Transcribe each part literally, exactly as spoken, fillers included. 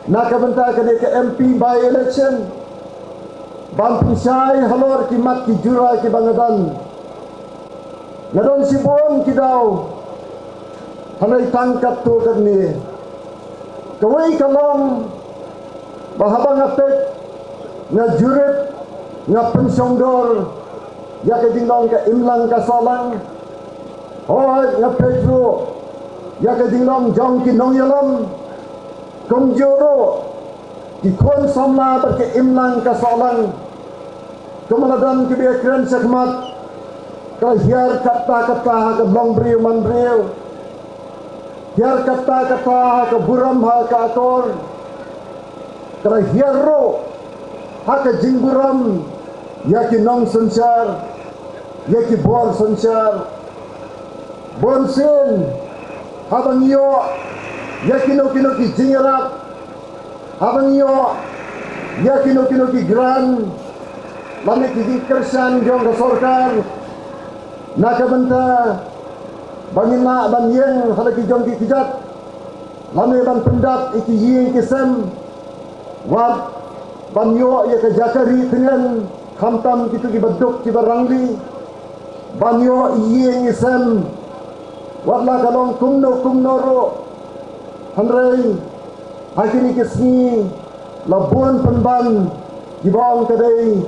Na ka bynta kane ka M P by-election, ban pynshai halor ki mat ki jura kiba nga don. Nga don shibun ki daw, hynrei tang katto katne. Kawei ka long ba haba nga peit, nga jurip, nga pynshongdor ïa ka jinglong ka imlang ka sahlang. Hooid, nga peit ruh ïa ka jinglong jong ki nongïalam. Kumjuh ruh ki khun samla bad ka imlang ka sahlang. Kumba la don kiba ïakren shakhmat, ka hiar katta katta ha ka longbriew manbriew, hiar katta katta ha ka burom ha ka akor, ka la hiar ruh ha ka jingburom ïa ki nongsynshar, ïa ki bor synshar. Bunsien haba ngi ïoh ïa kino kino ki jingïarap, haba ngi ïoh ïa kino kino ki grant lane ki jingkyrshan jong ka sorkar, na ka bynta ba ngin lah ban ïeng ha la ki jong ki kjat lane ban pyndap ïa ki ïing ki sem, wat ban ïoh ïa ka jaka ri tngen, khamtam kito kiba duk kiba rangli, ban ïoh ïing ïa sem, wat la ka long kumno kumno ruh. Hynrei ha kine ki sngi la bun pynban kiba ong ka dei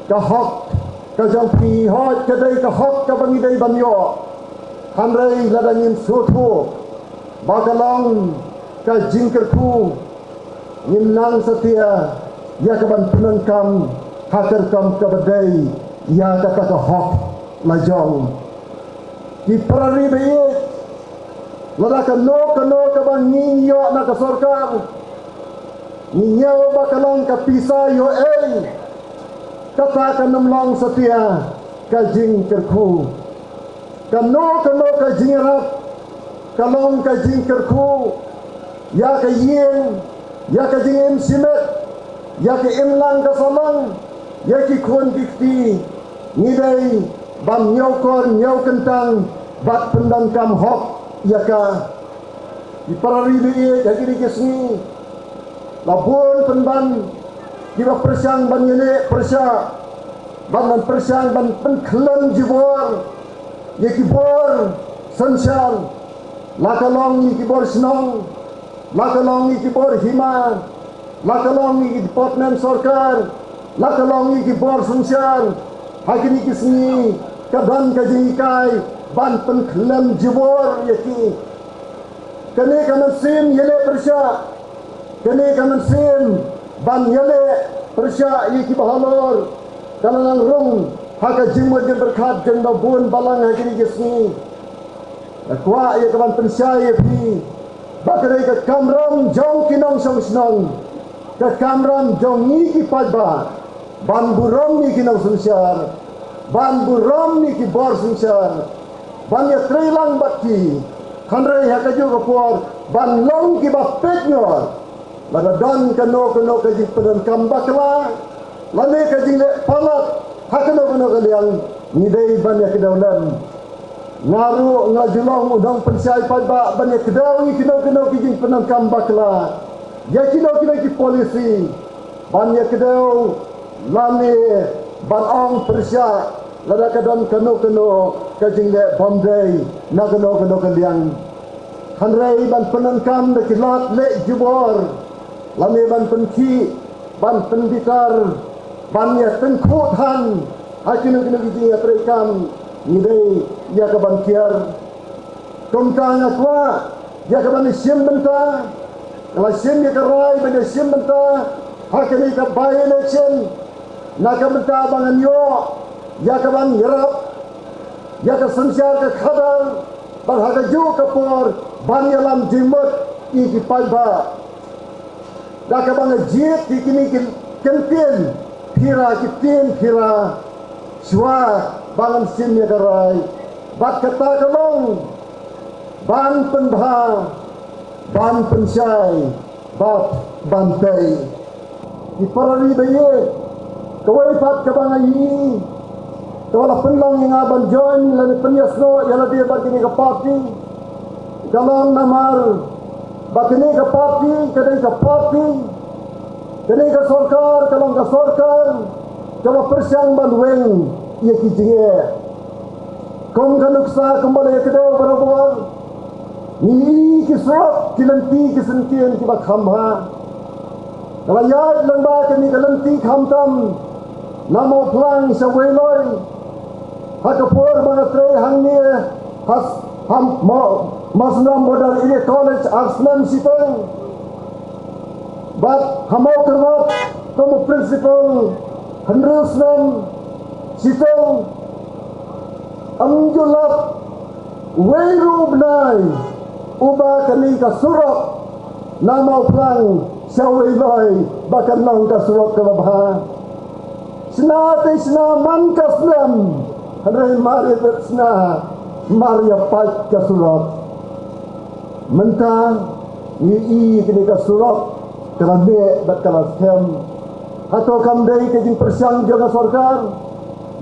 ka hok ka jong phi, hooid ka dei ka hok kaba ngi dei ban ïoh. Hynrei lada ngim sngewthuh ba ka long ka jingkyrkhu, ngim nang satia ïa ka ban pyndonkam ha ka rukom kaba dei ïa kata ka hok la jong. Ki para ri ba ïeit, lada kano kano kaba ngi ïoh na ka sorkar, ngi ñiew ba ka long ka pisa ïoh ei, kata kan ym long satia ka jingkyrkhu. Kano kano ka jingïarap ka long ka jingkyrkhu ïa ka ïing, ïa ka jingim shimet, ïa ka imlang ka sahlang, ïa ki khun ki kti. Ngi dei ban ñiewkor ñiewkyntang bad pyndonkam hok ïa ka. Ki para ri ba ïeit, ha kine ki sngi la bun pynban kiba pyrshang ban ïaleh pyrshah, ban pyrshang ban pynkhlem jubor ïa ki bor synshar, la ka long ïa ki bor shnong, la ka long ïa ki bor hima, la ka long ïa ki department sorkar, la ka long ïa ki bor synshar. Ha kine ki sngi ka don ka jinghikai ban pynkhlem jubor ïa ki. Kane ka mynsiem ïaleh pyrshah, kane ka mynsiem ban ïaleh pyrshah ïa kiba halor, ka la nang rung ha ka jingmut jingpyrkhat jong ba bun balang ha kine ki sngi. Nga kwah ïa ka ban pynshai ïa phi ba ka dei ka kamram jong ki nongshong shnong, ka kamram jong ngi ki paidbah, ban burom ïa ki nongsynshar, ban burom ïa ki bor synshar, ban ïatrei lang bad ki. Hynrei ha kajuh ka por ban long kiba peit ngor. Lada don kano kano ka jingpyndonkam bakla lane ka jingleh palat ha kano kano ka liang, ngi dei ban ïa kdew lem. Nga ruh nga ju long u nongpynshai paidbah ban ïa kdew ïa kino kino ki jingpyndonkam bakla, ïa kino kino ki policy, ban ïa kdew lane ban ong pyrshah lada ka don kano kano ka jingleh bymdei na kano kano ka liang. Hynrei ban pyndonkam da ki lad leh jubor lane ban pynkhih, ban pynbitar, ban ïa tyngkhuh than ha kino kino ki jingïatreikam, ngi dei ïa ka ban kiar. Kumta nga kwah ïa ka ban ïa shim bynta, nga la shim ïa ka rai ban ïa shim bynta ha kane ka by-election, na ka bynta ba ngan ïoh ïa ka ban ïarap ïa ka synshar ka khadar, bad ha kajuh ka por ban ïalam jingmut ïa ki paidbah. Da kaba nga jied ïa kine ki kyntien phira, ki ktien phira, shuwa ba ngan shim ïa ka rai. Bad kata ka long ban pynbha, ban pynshai bad ban tei. Ki para ri ba ïeit, kawei pat kaba nga ïohi, kaba la pynlong ïa nga ban join lane pynïasnoh ïa lade bad kane ka party, ka long namar Ba kane ka party ka dei ka party, kane ka sorkar ka long ka sorkar kaba pyrshang ban weng ïa ki jingeh. Kum ka nuksa kumba la ïa kdew barabor, ngi i ki surok, ki lynti, ki syngkien kiba kham bha. Ka la ïaid lyngba kane ka lynti khamtam na Mawphlang sha Weiloi. Ha ka por ba nga trei hangne ha, ha Mawsynram Border Area College ar snem shiteng, bad ha Mawkyrwat kum u principal hynriew snem shiteng, ym ju lap wei ruh u bnai uba kane ka surok na Mawphlang sha Weiloi ba kan long ka surok kaba bha. Shna te shna man ka snem, hynrei mar ïa peit shna, mar ïa pait ka surok. Mynta ngi i kane ka surok ka la meh bad ka la skhem. Hato kam dei ka jingpyrshang jong ka sorkar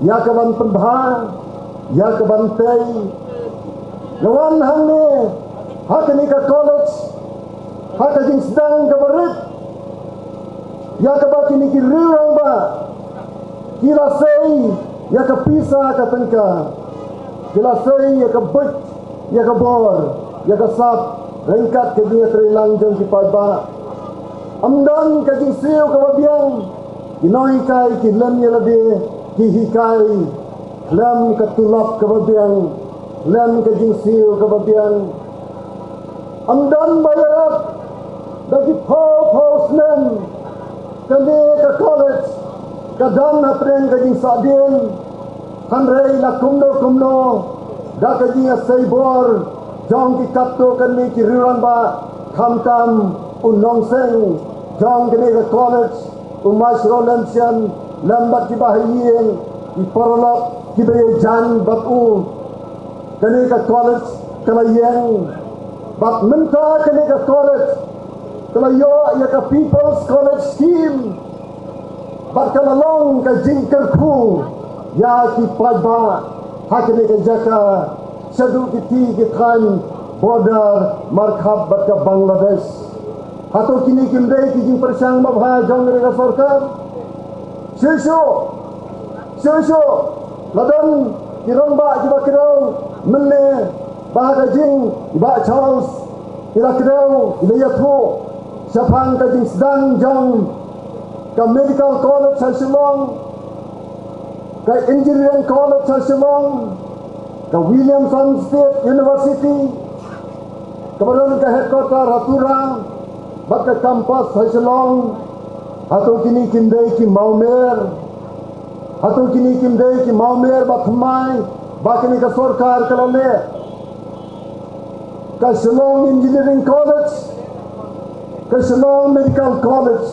ïa ka ban pynbha, ïa ka ban tei? Nga wan hangne ha kane ka college ha ka jingsdang kaba rit ïa kaba kine ki riew rangbah ki la sei ïa ka pisa ka tyngka, ki la sei ïa ka buit, ïa ka bor, ïa ka sap, ryngkat ka jingïatreilang jong ki paidbah. Ym don ka jingsiew kaba biang, ki nonghikai ki lem ïa lade, ki hikai khlem ka tulop kaba biang, khlem ka jingsiew kaba biang. Ym don ba ïarap da ki phew phew snem. Kane ka college ka don hapdeng ka jingsahdien, hynrei la kumno kumno da ka jingïasei bor jong ki katto katne ki riew rangbah, khamtam u nongseng jong kane ka college, u Maestro Lemsian, lem bad ki bahaïing, ki paralok kiba ïajan bad u. Kane ka college ka la ïeng, bad mynta kane ka college ka la ïoh ïa ka People's College Scheme, bad ka la long ka jingkyrkhu ïa ki paidbah ha kane ka jaka, shaduh kiti ki thaiñ border markhap bad ka Bangladesh. Hato kine kim dei ki jingpyrshang babha jong kane ka sorkar? Shuh shuh, shuh shuh, la don ki rangbah kiba kdew mynne ba ha ka jing i Bah Charles i la kdew, i la ïathuh shaphang ka jingsdang jong ka Medical College ha Shillong, ka Engineering College ha Shillong, ka Williamson State University, kaba don ka headquarter ha Tura bad ka campus ha Shillong. Hato kine kim dei ki mawmer? Hato kine kim dei ki mawmer ba thymmai ba kane ka sorkar ka la leh? Ka Shillong Engineering College, ka Shillong Medical College,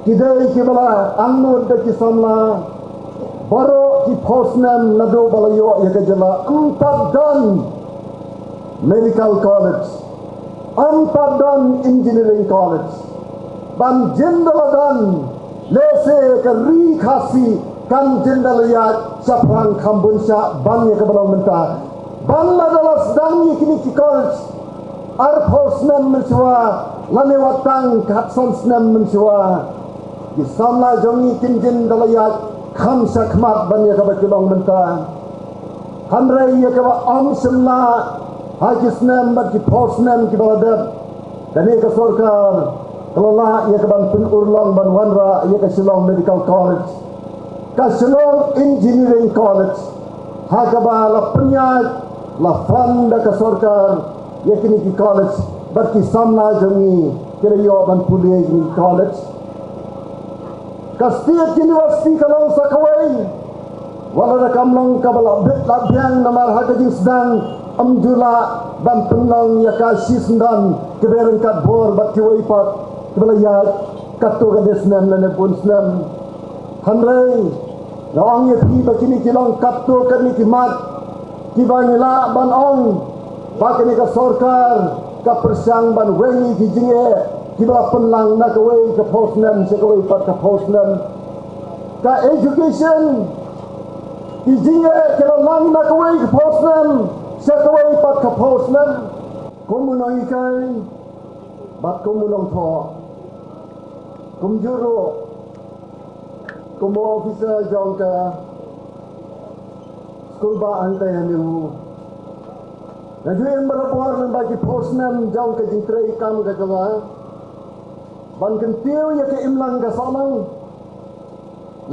ki dei kiba la angnud da ki samla baroh ki phew snem naduh ba la ïoh ïa ka jylla. Ym pat don Medical College, ym pat don Engineering College. Ban jin da la don, lehse ka ri Khasi kan jin da la ïaid shaphrang kham bun shah ban ïa kaba long mynta. Ban lada la sdang ïa kine ki college arphew snem mynshuwa, lane wat tang khatsan snem mynshuwa, ki samla jong ngi kin jin da la ïaid kham shakhmat ban ïa kaba ki long mynta. Hynrei ïa kaba ym shym lah ha ki snem bad ki phew snem kiba la dep, kane ka sorkar ka la lah ïa ka ban pynurlong ban wanrah ïa ka Shillong Medical College, ka Shillong Engineering College, ha kaba la pynïaid, la fund da ka sorkar ïa kine ki college, bad ki samla jong ngi ki la ïoh ban pule ïa kine ki college. Ka State University ka long sa kawei, wat lada kam long kaba la bit la biang, namar ha ka jingsdang ym ju lah ban pynlong ïa ka shisyndon kiba ryngkat bor bad kiwei pat kiba la ïaid katto katne snem lane bun snem. Hynrei nga ong ïa phi ba kine ki long katto katne ki mat kiba ngi lah ban ong ba kane ka sorkar ka pyrshang ban weng ïa ki jingeh kiba la pynlang na kawei ka phew snem sha kawei pat ka phew snem. Ka education, ki jingeh ki la lang na kawei ka phew snem sha kawei pat ka phew snem. Kum u nonghikai, Bad kum u nongthoh, kumjuh ruh kum u officer jong ka skulbah hangta ha New. Nga ju im barabor lyngba ki phew snem jong ka jingtrei kam ka jong nga ban kyntiew ïa ka imlang ka sahlang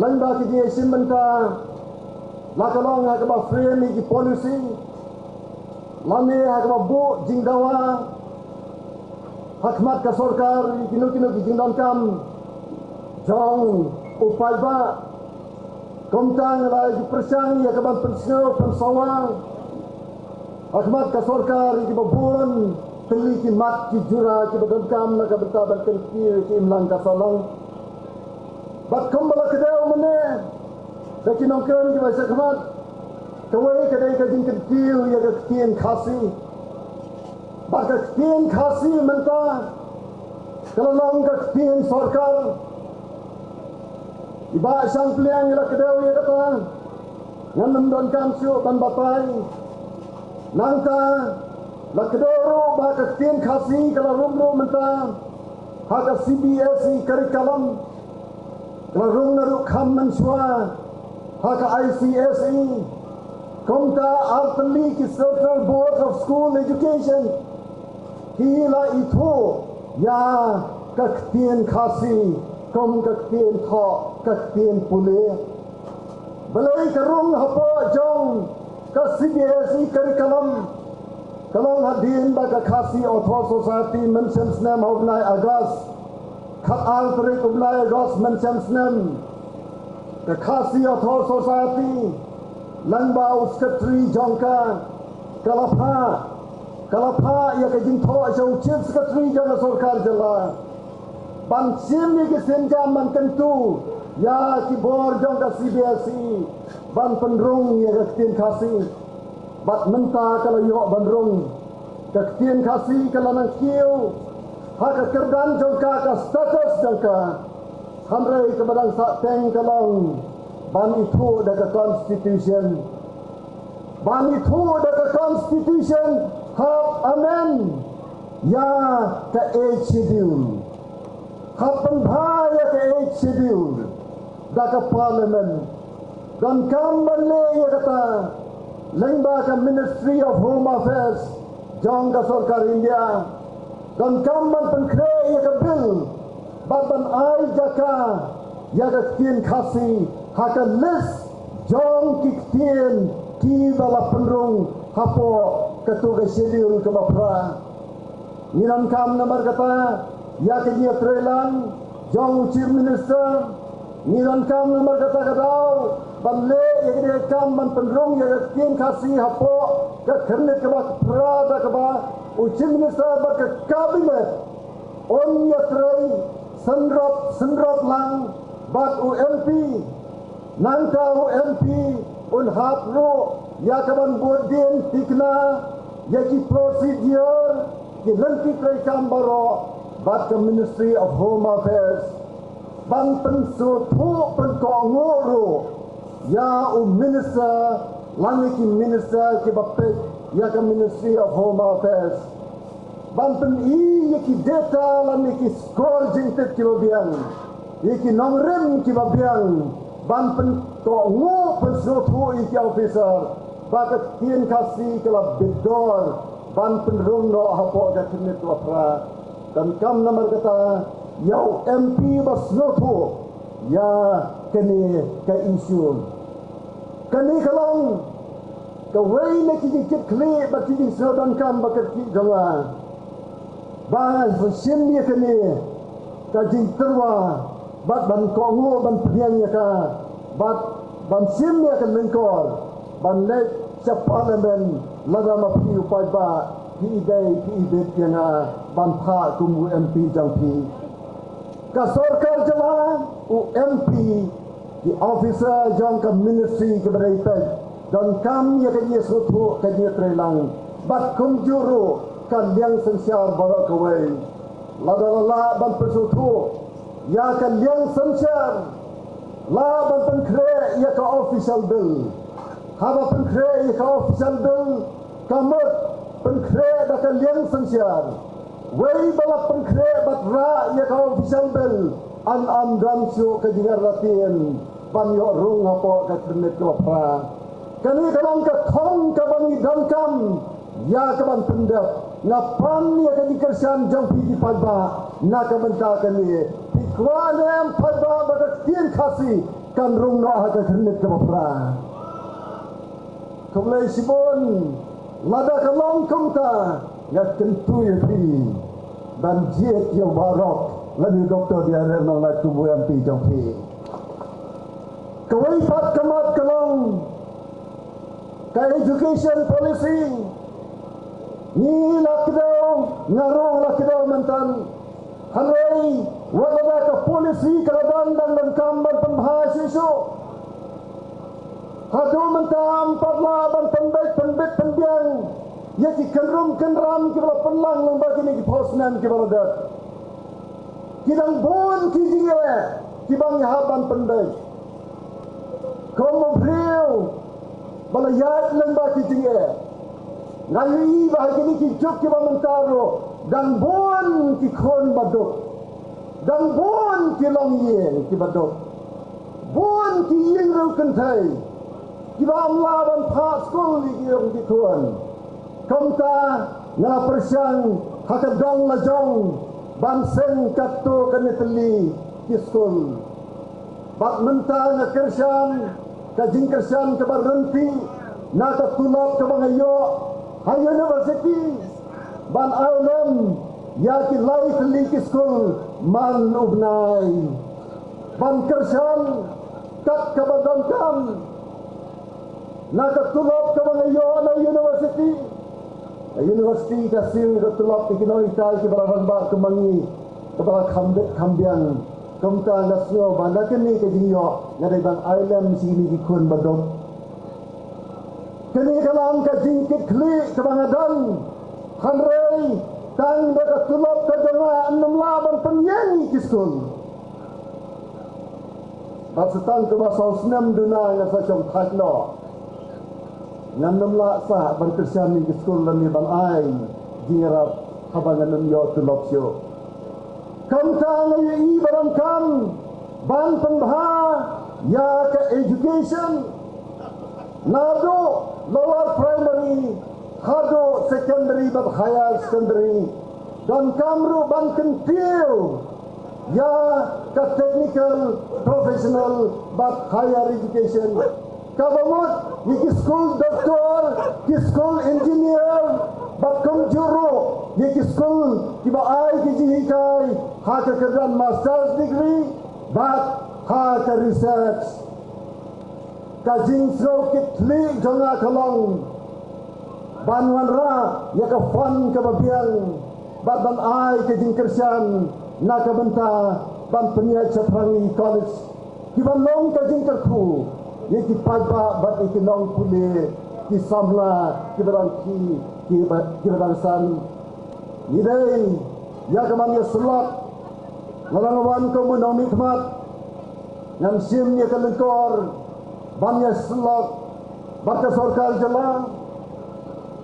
lyngba ka jingïashim bynta, la ka long ha kaba frame ïa ki policy lane ha kaba buh jingdawa ha khmat ka sorkar ïa kino kino ki jingdonkam jong u paidbah. Kumta nga la ju pyrshang ïa ka ban pynsngew pynsawa ha khmat ka sorkar ïa kiba bun tylli ki mat ki jura kiba donkam na ka bynta ban kyntiew ïa ka imlang ka sahlang. Bad kumba la kdew mynne da ki nongkren kiba sha khmat, kawei ka dei ka jingkyntiew ïa ka ktien Khasi. Bad ka ktien Khasi mynta ka la long ka ktien sorkar. I Bah Shangpliang i la kdew ïa kata, ngan ym donkam shuh ban batai. Nangta la kdew ruh ba ka ktien Khasi ka la rung ruh mynta ha ka C B S E curriculum. Ka la rung naduh kham mynshuwa ha ka I C S E. Kumta ar tylli ki Central Board of School Education ki la ithuh ïa ka ktien Khasi kum ka ktien thoh, ka ktien pule. Balei ka rung hapoh jong ka C B S E curriculum? Ka long hadien ba ka Khasi Author Society mynshem snem ha u bnai August, khatar tarik u bnai August mynshem snem, ka Khasi Author Society lyngba u secretary jong ka, ka la phah, ka la phah ïa ka jingthoh sha u chief secretary jong ka sorkar jylla ban shim ïa ki sienjam ban kyntu ïa ki bor jong ka C B S E ban pynrung ïa ka ktien Khasi. Bad mynta ka la ïoh ban rung. Ka ktien Khasi ka la nang kiew ha ka kyrdan jong ka, ka status jong ka. Hynrei kaba dang sahteng ka long ban ithuh da ka constitution. Ban ithuh da ka constitution hap amend ïa ka Eighth Schedule. Hap pynbha ïa ka Eighth Schedule da ka Parliament. Donkam ban leh ïa kata lyngba ka Ministry of Home Affairs jong ka sorkar India. Donkam ban pynkhreh ïa ka bill bad ban ai jaka ïa ka ktien Khasi ha ka list jong ki ktien kiba la pynrung hapoh kato ka schedule kaba phra. Ngi donkam namar kata ïa ka jingïatreilang jong u Chief Minister. Ngi donkam namar kata ka daw ban leh ïa ka jingkam ban pynrung ïa ka ktien Khasi hapoh ka khyrnit kaba phra da kaba u Chief Minister bad ka Cabinet un ïatrei synrop synrop lang bad u M P. Nangta u M P un hap ruh ïa ka ban bud dien thikna ïa ki procedure, ki lynti treikam baroh bad ka Ministry of Home Affairs ban pynsngewthuh pynkohnguh ruh ïa u minister lane ki minister kiba peit ïa ka Ministry of Home Affairs. Ban pyni ïa ki data lane ki score jingtip kiba biang, ïa ki nongrim kiba biang, ban pynkohnguh pynsngewthuh ïa ki officer ba ka ktien Khasi ka la bit dor ban pynrung noh hapoh ka khyrnit kaba phra. Donkam namar kata ïa u M P ba sngewthuh ïa kane ka issue. Kane ka long kawei na ki jingkitkhlieh bad ki jingsngew donkam ba kyrkieh jong nga. Ba nga shim ïa kane ka jingtyrwa bad ban kohnguh ban pdiang ïa ka bad ban shim ïa ka lyngkor ban leit sha Parliament lada ma phi u paidbah phi i dei phi i bit ïa nga ban phah kum u M P jong phi. Ka sorkar jylla, u M P, ki officer jong ka ministry kiba dei peit donkam ïa ka jingïasngewthuh ka jingïatreilang bad kumjuh ruh ka liang synshar baroh kawei. Lada la lah ban pynsngewthuh ïa ka liang synshar, lah ban pynkhreh ïa ka official bill. Haba pynkhreh ïa ka official bill, ka mut pynkhreh da ka liang synshar. Wei ba la pynkhreh bad rah ïa ka official bill, yn ym don shuh ka jingïarap ban ïoh rung hapoh ka khyrnit kaba phra. Kane ka long ka thong kaba ngi donkam ïa ka ban pyndep. Nga pan ïa ka jingkyrshan jong phi ki paidbah na ka bynta kane. Phi kwah ne em paidbah ba ka ktien Khasi kan rung noh ha ka khyrnit kaba phra. Khublei shibun, lada ka long kumta, nga kyntu ïa phi ban jied ïa u Bah Rock lane u Doktor D R L Nonglait kum u M P jong phi. Kawei pat ka mat ka long ka education policy. Ngi la kdew, nga ruh la kdew mynta. Hynrei wat lada ka policy ka la dang dang donkam ban pynbha shuh shuh. Haduh mynta ym pat lah ban pynbeit pynbit pynbiang ïa ki kynrum kynram kiba la pynlang lyngba kine ki phew snem kiba la dep. Ki dang bun ki jingeh kiba ngi hap ban pynbeit. Kum u briew ba la ïaid lyngba ki jingeh, nga ïohi ba ha kine ki juk kiba mynta ruh dang bun ki khun ba duk, dang bun ki longïing kiba duk, bun ki ïing riewkynthei kiba ym lah ban phah skul ïa ki ïong ki khun. Kumta nga la pyrshang ha ka dong la jong ban seng katto katne tylli ki skul. Bad mynta nga kyrshan ka jingkyrshan kaba ryntih na ka tulop kaba nga ïoh ha university ban ai lem ïa ki lai tylli ki skul man u bnai. Ban kyrshan kat kaba donkam na ka tulop kaba nga ïoh na university. Ka university ka siew ka tulop ïa ki nonghikai kiba la rangbah kum ma ngi, kaba la kham bit kham biang. Kumta nga sngew ba na kane ka jingïoh nga dei ban ai lem sha kine ki khun ba duk. Kane ka long ka jingkitkhlieh kaba nga don. Hynrei tang da ka tulop ka jong nga ngam lah ban pynïeng ïa ki skul. Bad sa tang kaba saw snem duna nga sa shong thait noh. Ngan ym lah sah ban kyrshan ïa ki skul lane ban ai jingïarap haba ngan ym ïoh tulop shuh. Kumta nga ïohi ba donkam ban pynbha ïa ka education. Naduh lower primary haduh secondary bad higher secondary. Donkam ruh ban kyntiew ïa ka technical, professional bad higher education. Kaba mut ïa ki skul doktor, ki skul engineer, bad kumjuh ruh ïa ki skul kiba ai ki jinghikai ha ka kyrdan master's degree bad ha ka research. Ka jingsngewkitkhlieh jong nga ka long ban wanrah ïa ka fund kaba biang bad ban ai ka jingkyrshan na ka bynta ban pynïaid shaphrang ïa ki college kiban long ka jingkyrkhu ïa ki paidbah bad ïa ki nongpule, ki samla kiba dang khih, kiba, kiba dang san. Ngi dei ïa ka ban ïasyllok. Lada nga wan kum u nongmihkhmat, ngan shim ïa ka lyngkor ban ïasyllok bad ka sorkar jylla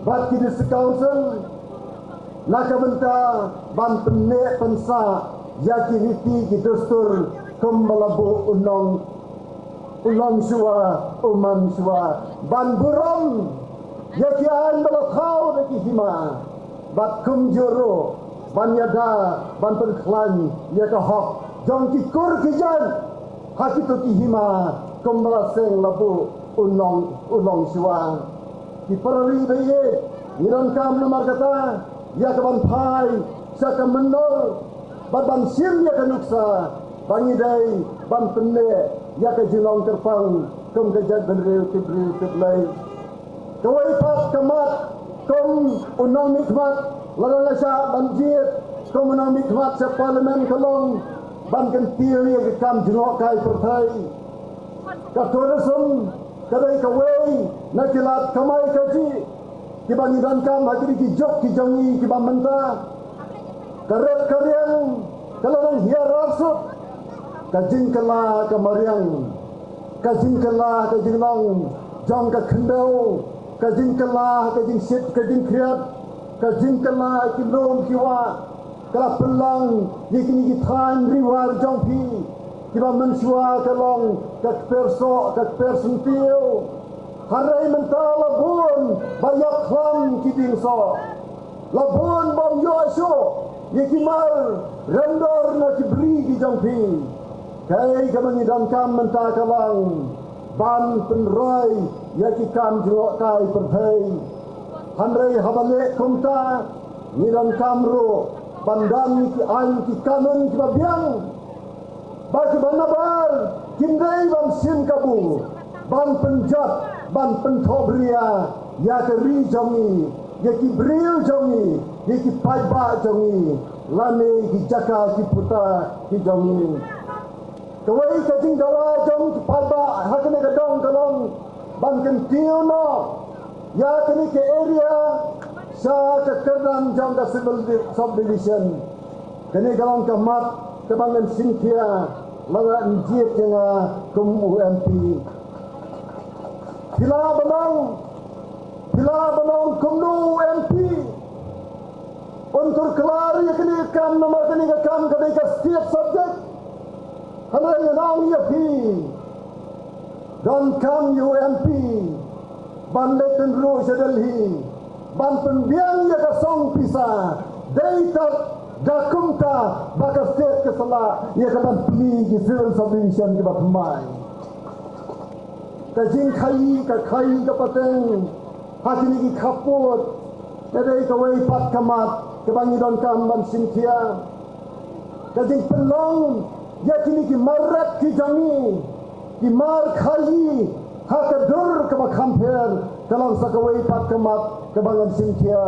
bad ki district council na ka bynta ban pynneh pynsah ïa ki riti ki dustur kumba la buh u nong u long shuwa, u man shuwa, ban burom ïa ki aiñ ba la thaw da ki hima, bad kumjuh ruh ban ïada ban pynkhlaiñ ïa ka hok jong ki kur ki jait ha kito ki hima kumba la seng la buh u nong, u long shuwa. Ki para ri ba ïeit, ngi donkam namar kata ïa ka ban phai sha ka myndor bad ban shim ïa ka nuksa ba ngi dei ban pynneh ïa ka jinglong kyrpang kum ka jaitbynriew tip briew tip Blei. Kawei pat ka mat kum u nongmihkhmat, lada nga shah ban jied kum u nongmihkhmat sha Parliament ka long ban kyntiew ïa ka kam jngohkai pyrthei. Ka tourism ka dei kawei na ki lad kamai kajih kiba ngi donkam ha kine ki juk ki jong ngi kiba mynta. Ka rit ka riang ka la nang hiar arsut. Ka jingkylla ka mariang, ka jingkylla ka jinglong jong ka khyndew, ka jingkylla ka jingshit ka jingkhriat, ka jingkylla ki lum ki wah, Ka la pynlong ïa kine ki thaiñ riwar jong phi kiba mynshuwa ka long ka kper soh, ka kper syntiew. Hynrei mynta la bun ba ïap khlam ki dieng soh. La bun bym ïoh shuh ïa ki mar rem dor na ki bri ki jong phi. Kaei kaba ngi donkam mynta ka long ban pynroi ïa ki kam jngohkai pyrthei. Hynrei haba leh kumta, ngi donkam ruh ban don ki aiñ ki kanun kiba biang, ba kiba nabar kim dei ban shim kabu, ban pynjot, ban pynthohbria ïa ka ri jong ngi, ïa ki briew jong ngi, ïa ki paidbah jong ngi, lane ki jaka ki puta ki jong ngi. Kawei ka jingdawa jong ki paidbah ha kane ka dong ka long ban kyntiew noh ïa kane ka area sha ka kyrdan jong ka civil di-, subdivision. Kane ka long ka mat kaba ngan shim khia lada ngi jied ïa nga kum u M P. Phi lah ban ong, phi lah ban ong kumno u M P un tur klar ïa kane ka kam, namar kane ka kam ka dei ka state subject. Hynrei ngan ong ïa phi, donkam ïa u M P ban leit tynruh sha Delhi ban pynbiang ïa ka song pisa. Dei tad da kumta ba ka state ka sa lah ïa ka ban plie ki civil subdivision kiba thymmai. Ka jingkhaïi ka khaïi ka pateng ha kine ki khappud. Ka dei kawei pat ka mat kaba ngi donkam ban shim khia. Ka jingpynlong ïa kine ki mar rep ki jong ngi, ki mar khaïi ha ka dur kaba kham pher, ka long sa kawei pat ka mat kaba ngan shim khia.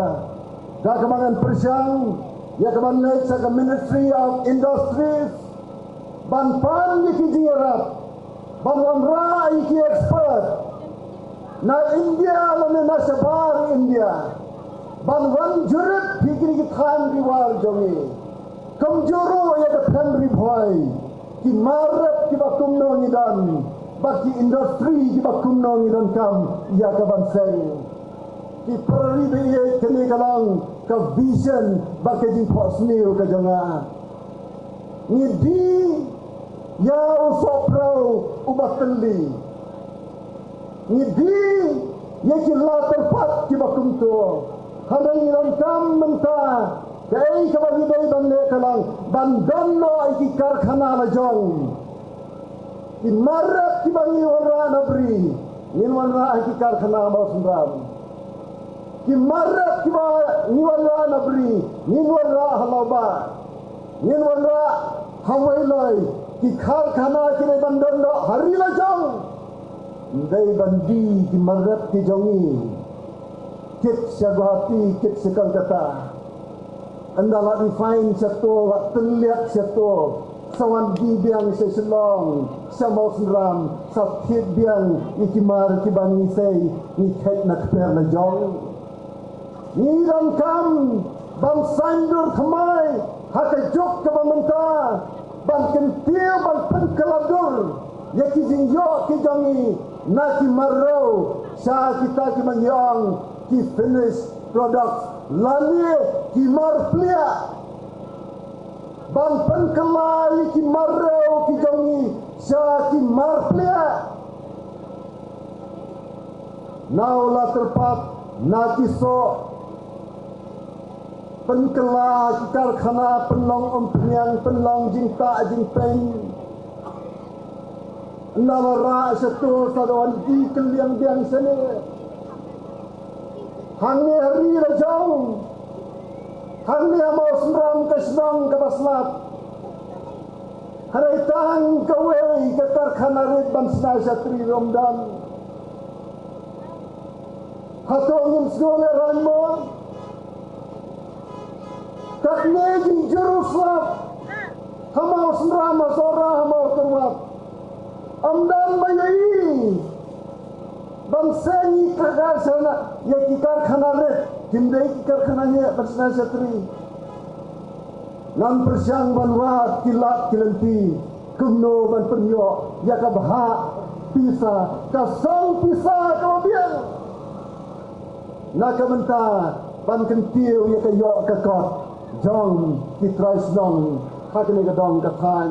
Da kaba ngan pyrshang ïa kaban leit sha ka Ministry of Industries ban pan ïa ki jingïarap, ban wanrah ïa ki expert na India lane na shabar India ban wan jurip ïa kine ki thaiñ riwar jong ngi. Kumjuh ruh ïa ka Phen Ri Bhoi, ki mar rep kiba kumno ngi don bad ki industry kiba kumno ngi donkam ïa ka ban seng. Ki para ri ba ïeit, kane ka long ka vision bad ka jingphohsniew ka jong nga. Ngi die ïa u sohpra uba tylli. Ngi die ïa ki la tyrpad kiba kumto. Hynrei ngi donkam mynta, kaei kaba ngi dei ban leh ka long ban don noh ïa ki karkhana la jong. Ki mar rep kiba ngi wanrah na bri, ngin wanrah ha ki karkhana Mawsynram. Ki mar rep kiba ngi wanrah na bri, ngin wanrah ha Lawbah. Ngin wanrah ha Weiloi. Ki karkhana ki dei ban don noh ha ri la jong. Ym dei ban die ki mar rep ki jong ngi kit sha Guwahati, kit sha Kolkata. Ynda la refine shato, la tylliat shato, sa wan die biang sha Shillong, sha Mawsynram, sa thied biang ïa ki mar kiba ngi sei ngi kheit na kper la jong. Ngi donkam ban saiñdur thymmai ha ka juk kaba mynta, ban kyntiew ban pynkylla dur ïa ki jingïoh ki jong ngi na ki mar rew sha kita kiba ngi ong ki finished products lane ki mar pliah. Ban pynkylla ïa ki mar rew ki jong ngi sha ki mar pliah. Na u la tyrpad, na ki soh. Pynkylla ki karkhana, pynlong umphniang, pynlong jingtah jingpeiñ. Ynda la rah shato, sa da wan die kylliang biang shane. Hangne ha ri la jong, hangne ha Mawsynram, ka shnong kaba slap, hynrei tang kawei ka karkhana rit ban shna shatri ruh ym don. Hato ngin sngew lehraiñ mo? Katne jingjur u slap ha Mawsynram, ha Sohra, ha Mawkyrwat. Ym don ba ïohi ban seng ïa ki karkhana, ïa ki karkhana rit, kim dei ki karkhana ïa ban shna shatri. Ngan pyrshang ban wad ki lad ki lynti kumno ban pynïoh ïa ka bhah pisa, ka song pisa kaba biang. Na ka bynta ban kyntiew ïa ka ïoh ka kot. jong ki trai shnong ha kane ka dong ka thaiñ.